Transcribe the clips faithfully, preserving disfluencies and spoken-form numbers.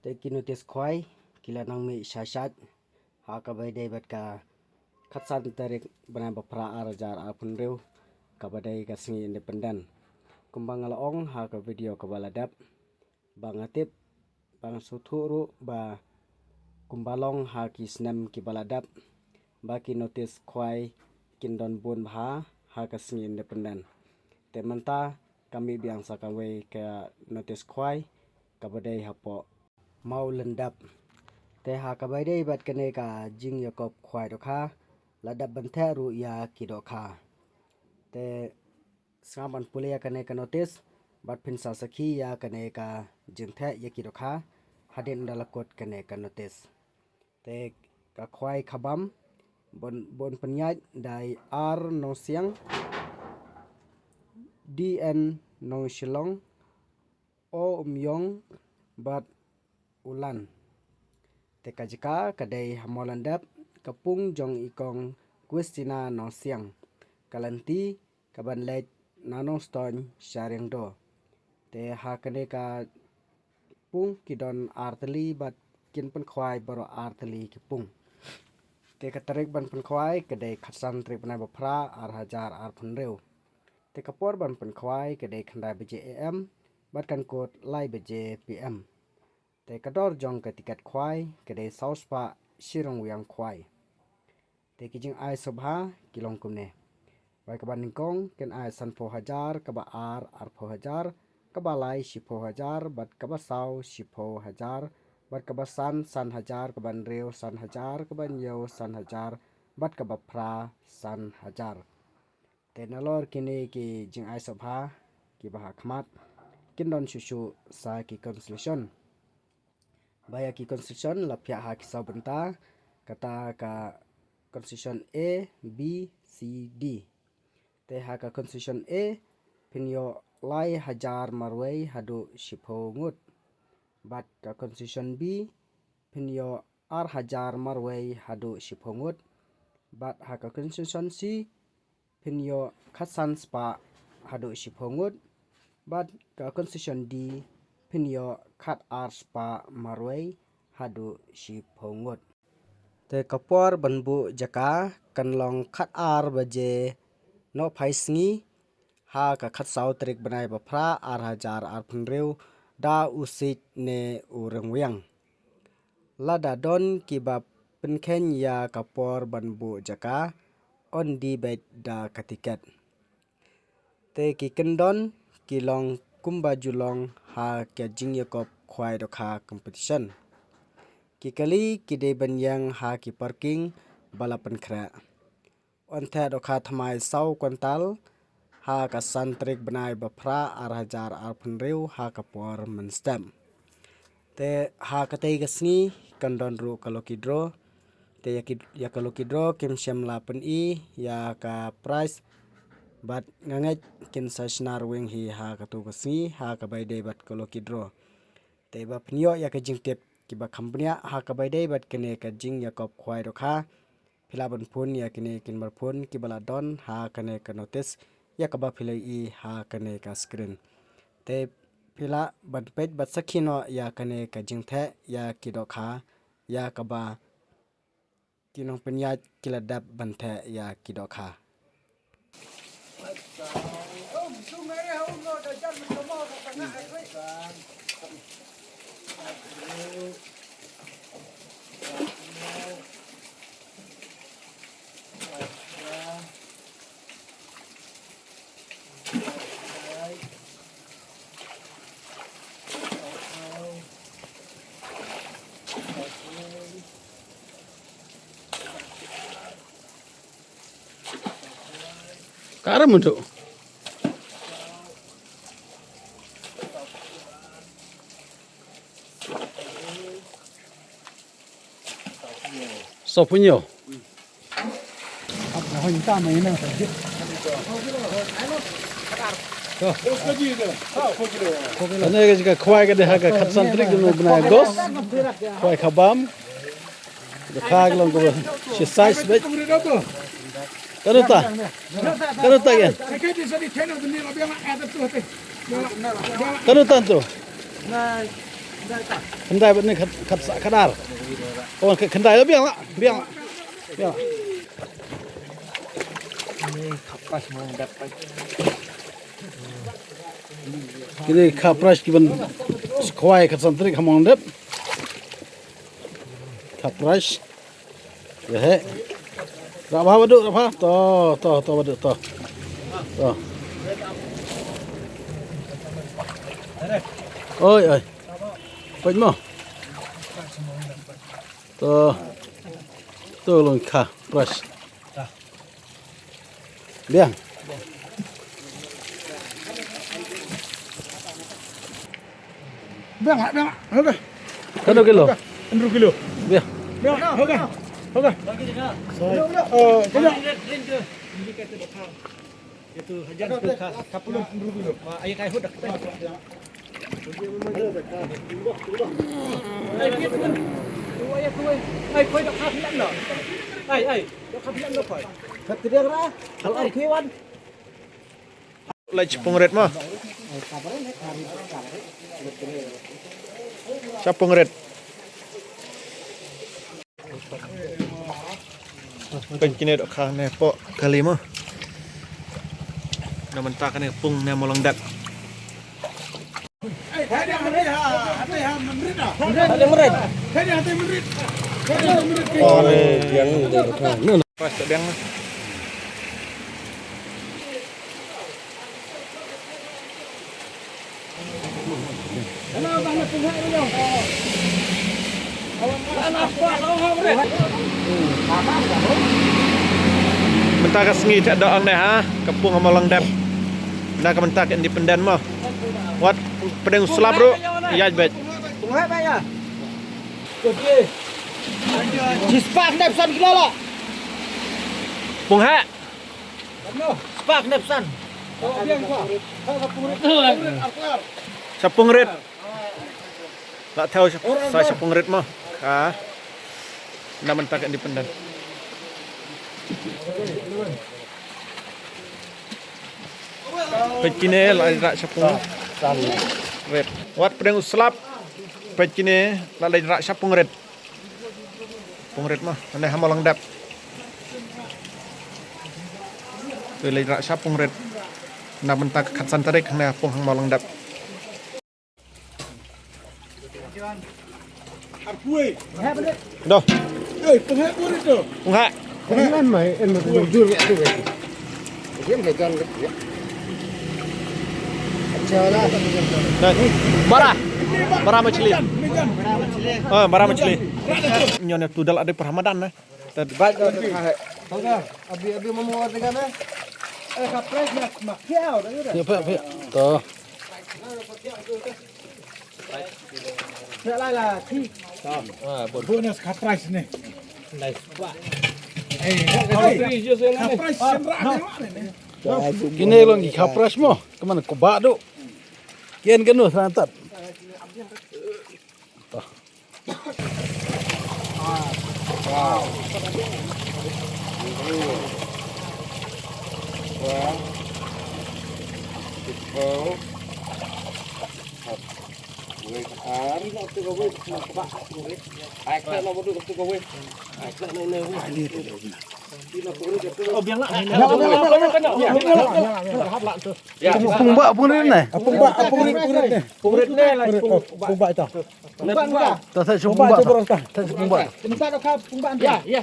Te ki notice khwai ki la nang mih shai shai ha kaba ïadei bad ka khatsan tarik bnai ba phra ar hajar arphew hynriew, kaba dei ka sngi independent. Kumba nga la ong ha ka video kaba la dep, ba nga tip, ba nga sngewthuh ruh ba kumba long ha ki snem kiba la dep, ba ki notice khwai kin don bun bha ha ka sngi independent. Te mynta ka mih biang sa kawei ka notice khwai kaba dei hapoh Mawlyndep. Te ha kaba ïadei bad kane ka jingïakop khwai dohkha, la dep ban theh ruh ïa ki dohkha. Te sngap ban pule ïa kane ka notice bad phin sa sakhi ïa kane ka jingtheh ïa ki dohkha hadien da la kut kane ka notice. Te ka khwai khabam bun, bun pynïaid da i R Nongsiang, D N Nongshillong, O Umïong bad U Lan. Te ka jaka ka dei ha Mawlyndep, ka pung jong i kong Christina Nongsiang. Ka lynti kaban leit na Nongstoiñ sha Riangdo. Te ha kane ka pung ki don ar tylli bad kin pynkhwai baroh ar tylli ki pung. Te ka tarik ban pynkhwai ka dei khatsan tarik bnai ba phra ar hajar arphew hynriew. Te ka por ban pynkhwai ka dei khyndai baje A M bad kan kut lai baje P M. Te ka dor jong ka tiket khwai ka dei saw spah shi ryngwiang khwai. Te ki jingai sngewbha ki long kumne. Wei kaba nyngkong kin ai sanphew hajar, kaba ar arphew hajar, kaba lai shiphew hajar, bad kaba saw shiphew hajar, bad kaba san san hajar, kaba hynriew san hajar, kaba hynñiew san hajar, bad kaba phra san hajar. Te nalor kine ki jingai sngewbha kiba ha khmat kin don shuh shuh sa ki consolation. Ba ïa ki consolation la phiah ha ki saw bynta, kata ka consolation A, B, C, D. Te ha ka consolation A phin ïoh lai hajar marwei haduh shiphew ngut. Bad ka consolation B phin ïoh ar hajar marwei haduh shiphew ngut. Bad ha ka consolation C phin ïoh khatsan spah haduh shiphew ngut. Bad ka consolation D phin ïoh khatar spah marwei haduh shiphew ngut. Te ka por ban buh jaka kan long khatar baje nohphai sngi ha ka khatsaw tarik bnai ba phra ar hajar arphew hynriew da u siej ne u ryngwiang. Lada don kiba pynkheiñ ïa ka por ban buh jaka, yn die beit da ka tiket. Te ki kyndon ki long kumba ju long ha ka jingïakop khwai dohkha competition. Ki kali ki dei ban ïeng ha ki parking ba la pynkhreh. Yn theh dohkha thymmai saw kwintal ha ka san tarik bnai ba phra ar hajar arphew hynriew ha ka por mynstep. Te ha katei ka sngi kan don ruh ka lucky draw. Te ïa ki, ïa ka lucky draw kim shym la pyni ïa ka prize. Bad nga ngeit kin sa shna rweng hi ha katu ka sngi ha kaba ïadei bad ka lucky draw. Te ba phin ïoh ïa ka jingtip kiba kham bniah ha kaba ïadei bad kane ka jingïakop khwai dohkha, phi lah ban phone ïa kine ki number phone kiba la don ha kane ka notice ïa kaba phi la ïohi ha kane ka screen. Te phi lah ban peit bad sakhi noh ïa kane ka jingtheh ïa ki dohkha ïa kaba ki nongpynïaid ki la dep ban theh ïa ki dohkha. Ka ram tu. Saw phew hynñiew. Kane ka jaka khwai ka dei ha ka khatsan tarik jong u bnai August. Khwai khabam. Ka kha ka long kaba shi size beit. Kano ta? Kano ta ïa? Kano ta tu? Khyndai bad ne khat, khat sa, khat ar. Oh, khyndai la biang la, biang la. Biang la. Kine ki khapras ki ban khwai khat san tarik ha Mawlangdep. Khapras. Ye he. Rah bha Badu, rah bha. To, to, to Badu, to. To. Oi, oi. Peit mo. To. To long khapras. Biang. Biang, biang. Okey. Kano kilo? Hynriew kilo. Biang. Biang. Okey. Okey. Eh, kena. Itu hajar tu ka, ka puluh hynriew kilo. Ma, ai kai hut dah. Ai, ai, ai, koi dah ka bilang dah. Ai, ai, dah ka bilang dah koi. Satu dia ra, kalau ai koi wan. Lai shiphew rit mo. Shiphew rit. Peit kine dohkha ne poh kali mo. Na mynta kane pung ne Mawlangdep. Pas tak biang. Mynta ka sngi te da ong ne ha, ka pung ha Mawlangdep. Na ka mynta ka independent mo. Wat pdeng slap ruh, ïaid beit. Pung ha ba ya. Chispah nep san kilo la. Pung ha. Spah nep san. Shiphew rit. La thew sa shiphew rit mo. Ka na mynta ka independent. Peit kine la rah shiphew rit. Wat pdeng u slap. Peit kine la rah shiphew rit. Pung rit mo, ane ha Mawlangdep. Tu leit rah shiphew rit. Na mynta ka khatsan tarik hane pung ha Mawlangdep. Doh. Pung ha. Bara. Bara machli. Oh, bara machli. Nyo ne tu dal ade par Ramadan ne. Tad ba ka ha. Abi abi mamu wa tega ne. Eh, ka price na makiao da. Ya, pek, pek. To. Ya la la ti. Ah, bonus ka price ne. Nice. Eh, ka price je ne. Kine long ki khapras mo. Kaman ko ba do. Kien keno santat. Pung ba pung rit ne. Pung ba pung rit ne. Pung ba pung rit ne. Pung rit ne. Pung ba ita. To sa pung ba. Sa pung ba. Pung ba ka pung ba. Ya, ya.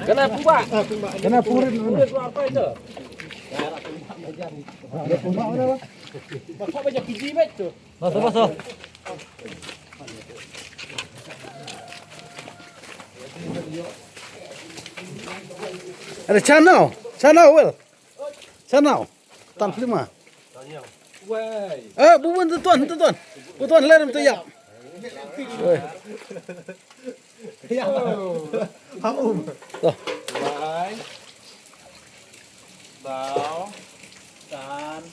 Kena pung ba. Kena pung rit. Pung rit apa itu? Pung ba mana? Masuk aja P G bet tu. Masuk, masuk. Ada channel, channel Will. Channel. Tan filma. Eh, bubuan tuan, tuan. Tuan lerem tu ya. Weh. Ya. Haum. Tuh. Lai. Saw. San.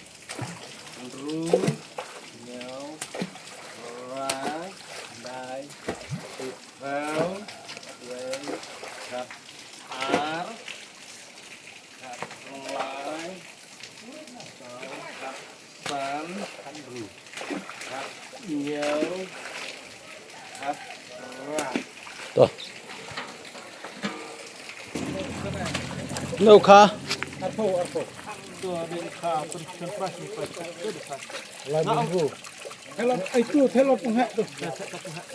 Hynriew. Hynñiew. Hynrai. Lai. Hynriew. Wei. Khat. Ar. Khat. Lai. Saw. Khat. Arphew san, arphew hynñiew, arphew phra. To. Nukha. Arphew, arphew. Lai bumbu. Thelot, ai tu, thelot pung heh tu.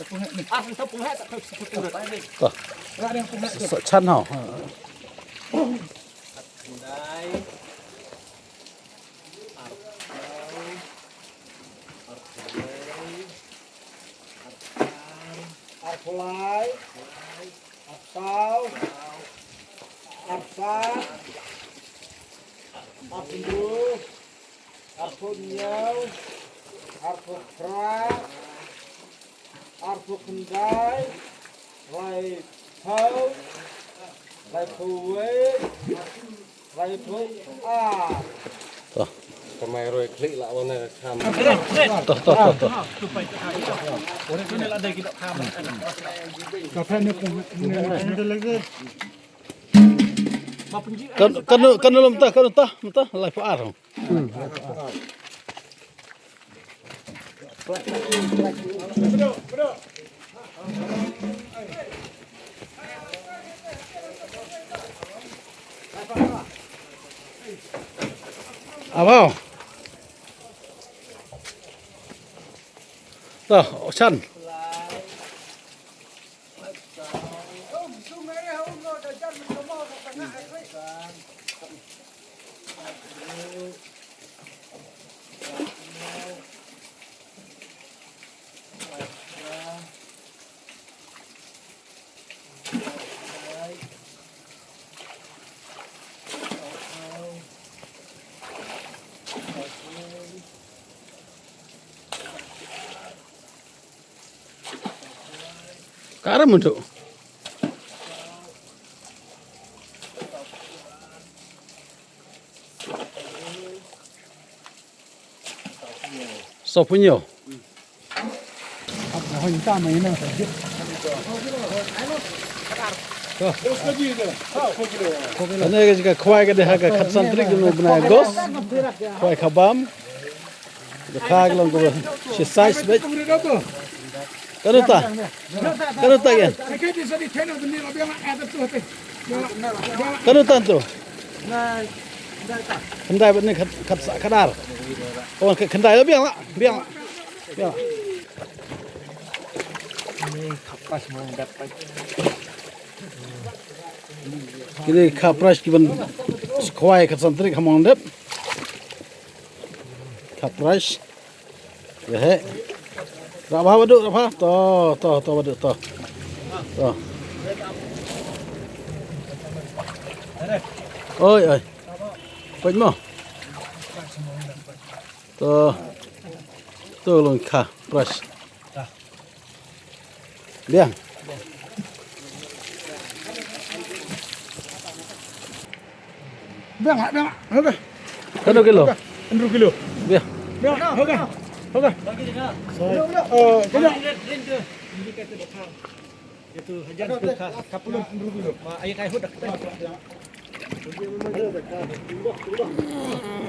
Pung heh ni. To. Ra dia pung heh tu. Sa chan hau. Khyndai. Arphew. Arphew lai. Arphew lai. Arphew lai. Arphew saw. Arphew saw. Arphew san. Arphew hynriew. Arphew hynñiew. Arphew phra. Arphew khyndai, laiphew, laiphew wei, laiphew ar. To. Ka mai roi khlieh lah wan ka kham. To, to, to, to. Ka phen ni pung. Kan, kan, kan lum ta, kan ta, ta, laiphew ar. Abaw. To, Ochan. Ka ra mynta. Sawphew hynñiew. Kane ka jaka khwai ka dei ha ka khatsan tarik u bnai August. Khwai khabam. Ka kha ka long kaba shi size beit. Kano ta? Kano ta ïa? Kano ta to? Khyndai bad ne khat, khat sa, khat ar. Oh, khyndai la biang la, biang la. Biang la. Kine kha prize kiban khwai khatsan tarik ha Mawngdep. Kha prize. Ïa he. Rah bha Badu, rah bha. To, to, to Badu, to. To. Oi, oi. Peit mo. To. To long kha prize. Biang. Biang, biang. Okey. Kano kilo? Hynriew kilo. Biang. Biang, okey. Okey. Eh, kena. Itu hajan tu ka, ka pelun hynriew kilo. Ma ai kai hut dah.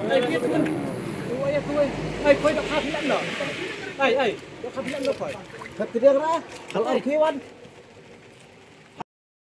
Ai, kit kan. Tu ai, tu ai. Ai, koi dah ka bilang dah. Ai, ai. Dah ka bilang dah koi. Kat dia ra. Kalau ai kiwan.